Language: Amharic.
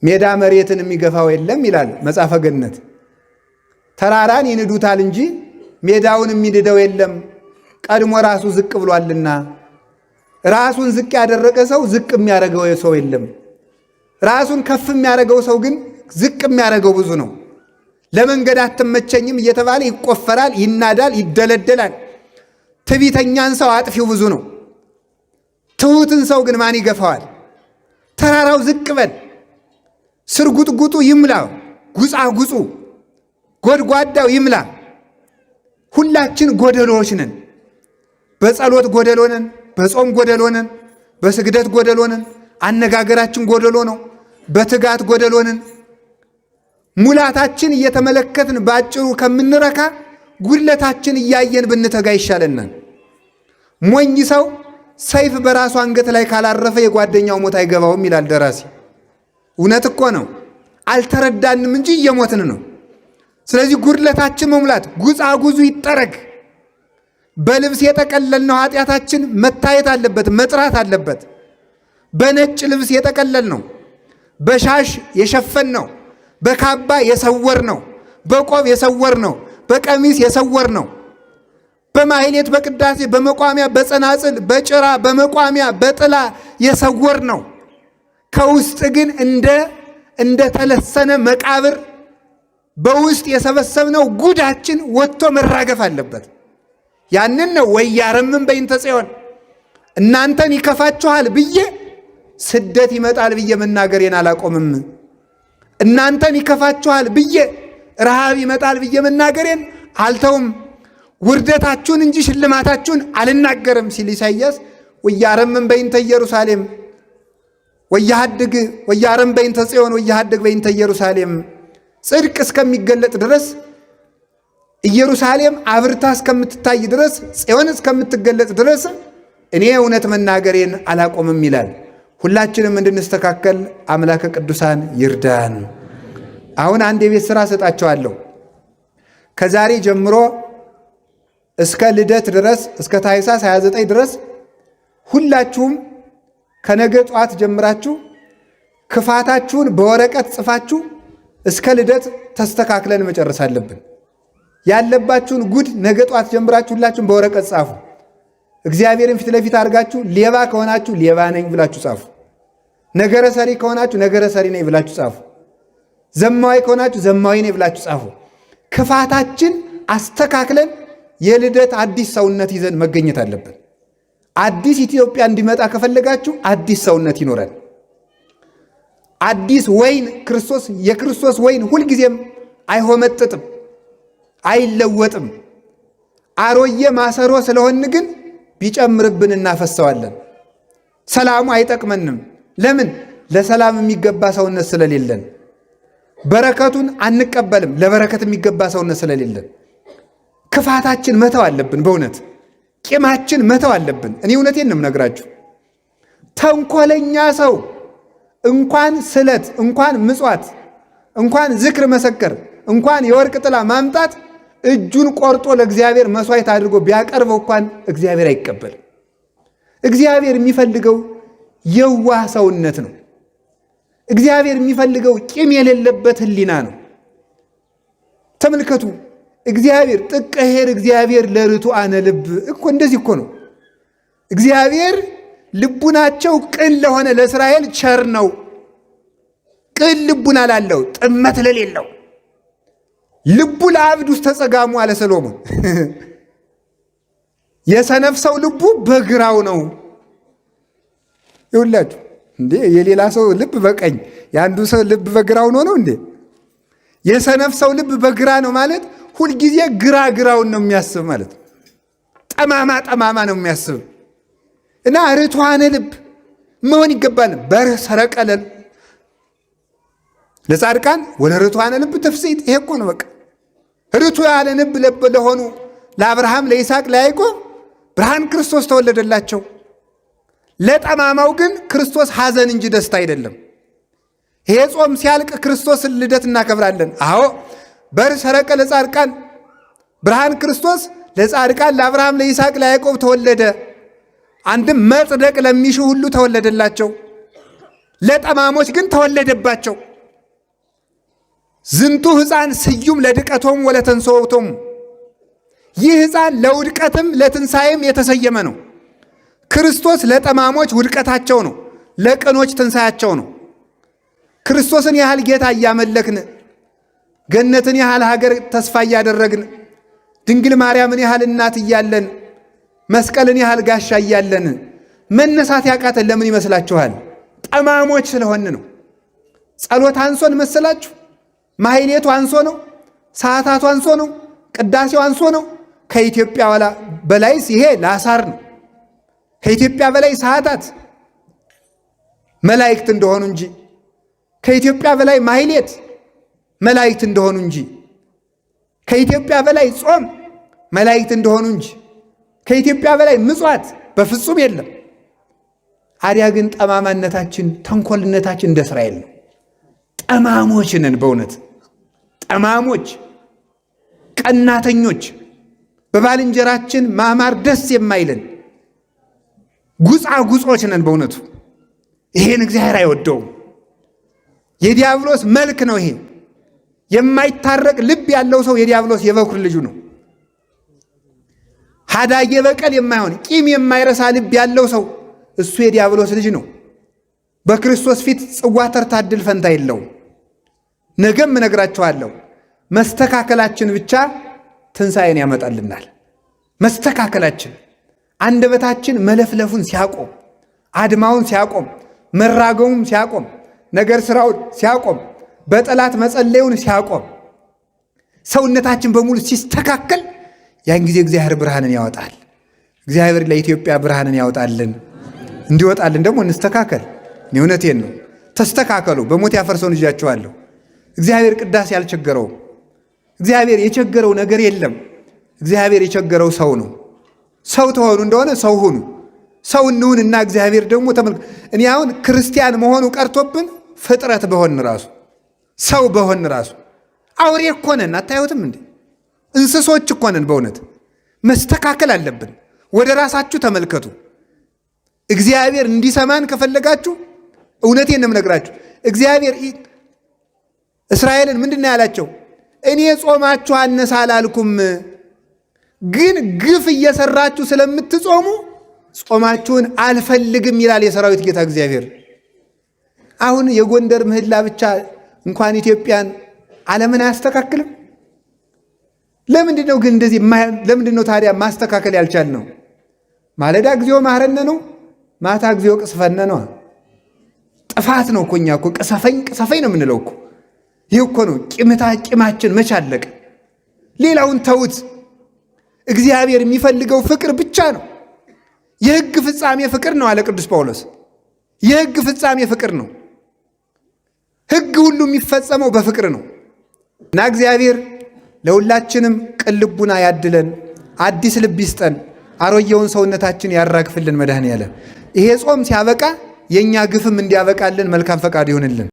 ሜዳ መሬትን የሚገፋው የለም ይላል መጽሐፈ ገነት። ተራራን ይንዱታል እንጂ ሜዳውን የሚንደው የለም፣ ቀድሞ ራሱ ዝቅ ብሏልና። ራሱን ዝቅ ያደረገ ሰው ዝቅ የሚያደርገው ሰው የለም። ራሱን ከፍ የሚያደርገው ሰው ግን ዝቅ የሚያደርገው ብዙ ነው። ለመንገድ አትመቸኝም እየተባለ ይቆፈራል፣ ይናዳል፣ ይደለደላል። ትዕቢተኛን ሰው አጥፊው ብዙ ነው። ትሑትን ሰው ግን ማን ይገፋዋል? ተራራው ዝቅ በል፣ ስርጉጥጉጡ ይምላ፣ ጉጻጉጹ ጎድጓዳው ይምላ። ሁላችን ጎደሎዎች ነን። በጸሎት ጎደሎ ነን፣ በጾም ጎደሎ ነን፣ በስግደት ጎደሎ ነን። አነጋገራችን ጎደሎ ነው። በትጋት ጎደሎ ነን። ሙላታችን እየተመለከትን ባጭሩ ከምንረካ ጉድለታችን እያየን ብንተጋ ይሻለናል። ሞኝ ሰው ሰይፍ በራሱ አንገት ላይ ካላረፈ የጓደኛው ሞት አይገባውም ይላል ደራሲ። እውነት እኮ ነው። አልተረዳንም እንጂ እየሞትን ነው። ስለዚህ ጉድለታችን መሙላት፣ ጉጻጉዙ ይጠረግ። በልብስ የጠቀለልነው ኃጢአታችን መታየት አለበት፣ መጥራት አለበት። በነጭ ልብስ የጠቀለልነው፣ በሻሽ የሸፈን ነው፣ በካባ የሰወር ነው፣ በቆብ የሰወር ነው፣ በቀሚስ የሰወር ነው፣ በማህሌት በቅዳሴ በመቋሚያ በጸናጽል በጭራ በመቋሚያ በጥላ የሰወር ነው። ከውስጥ ግን እንደተለሰነ መቃብር በውስጥ የሰበሰብነው ጉዳችን ወጥቶ መራገፍ አለበት። ያንን ነው ወያረምን በይንተ ጽዮን እናንተን ይከፋችኋል ብዬ ስደት ይመጣል ብዬ መናገሬን አላቆምም። እናንተን ይከፋችኋል ብዬ ረሃብ ይመጣል ብዬ መናገሬን አልተውም። ውርደታችሁን እንጂ ሽልማታችሁን አልናገርም ሲል ኢሳይያስ ወያረምን በይንተ ኢየሩሳሌም ወያሃድግ ወያረም በይንተ ጽዮን ወያሃድግ በይንተ ኢየሩሳሌም ጽድቅ እስከሚገለጥ ድረስ ኢየሩሳሌም አብርታ እስከምትታይ ድረስ ጽዮን እስከምትገለጥ ድረስ እኔ እውነት መናገሬን አላቆምም ይላል። ሁላችንም እንድንስተካከል አምላከ ቅዱሳን ይርዳን። አሁን አንድ የቤት ስራ እሰጣቸዋለሁ። ከዛሬ ጀምሮ እስከ ልደት ድረስ እስከ ታኅሳስ 29 ድረስ ሁላችሁም ከነገ ጠዋት ጀምራችሁ ክፋታችሁን በወረቀት ጽፋችሁ እስከ ልደት ተስተካክለን መጨረስ አለብን። ያለባችሁን ጉድ ነገ ጠዋት ጀምራችሁ ሁላችሁም በወረቀት ጻፉ። እግዚአብሔርን ፊት ለፊት አድርጋችሁ ሌባ ከሆናችሁ ሌባ ነኝ ብላችሁ ጻፉ። ነገረ ሰሪ ከሆናችሁ ነገረ ሰሪ ነኝ ብላችሁ ጻፉ። ዘማዊ ከሆናችሁ ዘማዊ ነኝ ብላችሁ ጻፉ። ክፋታችን አስተካክለን የልደት አዲስ ሰውነት ይዘን መገኘት አለብን። አዲስ ኢትዮጵያ እንዲመጣ ከፈለጋችሁ አዲስ ሰውነት ይኖራል። አዲስ ወይን ክርስቶስ፣ የክርስቶስ ወይን ሁልጊዜም አይሆመጥጥም፣ አይለወጥም። አሮዬ ማሰሮ ስለሆን ግን ቢጨምርብን እናፈሰዋለን። ሰላሙ አይጠቅመንም። ለምን? ለሰላም የሚገባ ሰውነት ስለሌለን። በረከቱን አንቀበልም። ለበረከት የሚገባ ሰውነት ስለሌለን። ክፋታችን መተው አለብን። በእውነት ቂማችን መተው አለብን። እኔ እውነቴን ነው የምነግራችሁ። ተንኮለኛ ሰው እንኳን ስለት እንኳን ምጽዋት እንኳን ዝክር መሰከር እንኳን የወርቅ ጥላ ማምጣት እጁን ቆርጦ ለእግዚአብሔር መስዋዕት አድርጎ ቢያቀርበው እንኳን እግዚአብሔር አይቀበልም። እግዚአብሔር የሚፈልገው የዋህ ሰውነት ነው። እግዚአብሔር የሚፈልገው ቂም የሌለበት ሕሊና ነው። ተመልከቱ። እግዚአብሔር ጥቀ ኄር እግዚአብሔር ለርቱዓነ ልብ እኮ እንደዚህ እኮ ነው። እግዚአብሔር ልቡናቸው ቅን ለሆነ ለእስራኤል ቸር ነው። ቅን ልቡና ላለው ጥመት ለሌለው ልቡ ለአብድ ውስጥ ተጸጋሙ አለ ሰሎሞን። የሰነፍ ሰው ልቡ በግራው ነው። ይሁላችሁ እንዴ የሌላ ሰው ልብ በቀኝ የአንዱ ሰው ልብ በግራው ነው ነው እንዴ? የሰነፍ ሰው ልብ በግራ ነው ማለት ሁልጊዜ ግራ ግራውን ነው የሚያስብ ማለት ነው። ጠማማ ጠማማ ነው የሚያስብ እና ርቱዓነ ልብ መሆን ይገባል። በርህ ሰረቀለል ለጻድቃን ወለ ርቱዓነ ልብ ተፍሥሕት። ይሄ እኮ ነው በቃ ርቱዓነ ልብ ለሆኑ ለአብርሃም፣ ለይስሐቅ፣ ለያዕቆብ ብርሃን ክርስቶስ ተወለደላቸው። ለጠማማው ግን ክርስቶስ ሐዘን እንጂ ደስታ አይደለም። ይሄ ጾም ሲያልቅ ክርስቶስን ልደት እናከብራለን። አዎ በር ሰረቀ ለጻድቃን ብርሃን ክርስቶስ ለጻድቃን ለአብርሃም፣ ለይስሐቅ፣ ለያዕቆብ ተወለደ። አንድም መጽደቅ ለሚሹ ሁሉ ተወለደላቸው። ለጠማሞች ግን ተወለደባቸው። ዝንቱ ሕፃን ስዩም ለድቀቶም ወለተንሥኦቶሙ፣ ይህ ሕፃን ለውድቀትም ለትንሣኤም የተሰየመ ነው። ክርስቶስ ለጠማሞች ውድቀታቸው ነው፣ ለቅኖች ትንሣያቸው ነው። ክርስቶስን ያህል ጌታ እያመለክን፣ ገነትን ያህል ሀገር ተስፋ እያደረግን፣ ድንግል ማርያምን ያህል እናት እያለን፣ መስቀልን ያህል ጋሻ እያለን መነሳት ያቃተን ለምን ይመስላችኋል? ጠማሞች ስለሆን ነው። ጸሎት አንሶን መሰላችሁ? ማህሌቱ አንሶ ነው? ሰዓታቱ አንሶ ነው? ቅዳሴው አንሶ ነው? ከኢትዮጵያ በላይስ ይሄ ላሳር ነው። ከኢትዮጵያ በላይ ሰዓታት መላእክት እንደሆኑ እንጂ፣ ከኢትዮጵያ በላይ ማህሌት መላእክት እንደሆኑ እንጂ፣ ከኢትዮጵያ በላይ ጾም መላእክት እንደሆኑ እንጂ፣ ከኢትዮጵያ በላይ ምጽዋት በፍጹም የለም። አዲያ ግን ጠማማነታችን፣ ተንኮልነታችን እንደ እስራኤል ነው። ጠማሞች ነን፣ በእውነት ጠማሞች፣ ቀናተኞች፣ በባልንጀራችን ማማር ደስ የማይለን ጉጻጉጾች ነን በእውነቱ። ይሄን እግዚአብሔር አይወደውም። የዲያብሎስ መልክ ነው ይሄ። የማይታረቅ ልብ ያለው ሰው የዲያብሎስ የበኩር ልጁ ነው። ሀዳጌ በቀል የማይሆን ቂም የማይረሳ ልብ ያለው ሰው እሱ የዲያብሎስ ልጅ ነው። በክርስቶስ ፊት ጽዋ ተርታ ዕድል ፈንታ የለውም። ነገም እነግራችኋለሁ፣ መስተካከላችን ብቻ ትንሣኤን ያመጣልናል። መስተካከላችን፣ አንደበታችን መለፍለፉን ሲያቆም፣ አድማውን ሲያቆም፣ መራገሙም ሲያቆም፣ ነገር ስራውን ሲያቆም፣ በጠላት መጸለዩን ሲያቆም፣ ሰውነታችን በሙሉ ሲስተካከል ያን ጊዜ እግዚአብሔር ብርሃንን ያወጣል። እግዚአብሔር ለኢትዮጵያ ብርሃንን ያወጣልን። እንዲወጣልን ደግሞ እንስተካከል። እኔ እውነቴን ነው። ተስተካከሉ። በሞት ያፈርሰውን ይዣቸዋለሁ። እግዚአብሔር ቅዳሴ አልቸገረውም። እግዚአብሔር የቸገረው ነገር የለም። እግዚአብሔር የቸገረው ሰው ነው። ሰው ተሆኑ እንደሆነ ሰው ሁኑ። ሰው እንሁን እና እግዚአብሔር ደግሞ ተመልክ። እኔ አሁን ክርስቲያን መሆኑ ቀርቶብን ፍጥረት በሆን ራሱ፣ ሰው በሆን ራሱ አውሬ እኮ ነን። አታዩትም እንዴ? እንስሶች እኮ ነን። በእውነት መስተካከል አለብን። ወደ ራሳችሁ ተመልከቱ። እግዚአብሔር እንዲሰማን ከፈለጋችሁ እውነቴን ነው የምነግራችሁ። እግዚአብሔር እስራኤልን ምንድን ነው ያላቸው? እኔ ጾማችሁ አነሳ አላልኩም፣ ግን ግፍ እየሰራችሁ ስለምትጾሙ ጾማችሁን አልፈልግም ይላል የሰራዊት ጌታ እግዚአብሔር። አሁን የጎንደር ምህላ ብቻ እንኳን ኢትዮጵያን ዓለምን አያስተካክልም። ለምንድን ነው ግን እንደዚህ? ለምንድን ነው ታዲያ ማስተካከል ያልቻልነው? ማለዳ እግዚኦ ማረነ ነው፣ ማታ እግዚኦ ቅስፈነ ነው። ጥፋት ነው እኮ እኛ እኮ ቅሰፈኝ ቅሰፈኝ ነው የምንለው እኮ። ይህ እኮ ነው ቂምታ ቂማችን መች አለቀ? ሌላውን ተውት። እግዚአብሔር የሚፈልገው ፍቅር ብቻ ነው። የሕግ ፍጻሜ ፍቅር ነው አለ ቅዱስ ጳውሎስ። የሕግ ፍጻሜ ፍቅር ነው። ሕግ ሁሉ የሚፈጸመው በፍቅር ነው። እና እግዚአብሔር ለሁላችንም ቅን ልቡና ያድለን፣ አዲስ ልብ ይስጠን፣ አሮጌውን ሰውነታችን ያራግፍልን መድኃኔዓለም። ይሄ ጾም ሲያበቃ የእኛ ግፍም እንዲያበቃልን መልካም ፈቃድ ይሁንልን።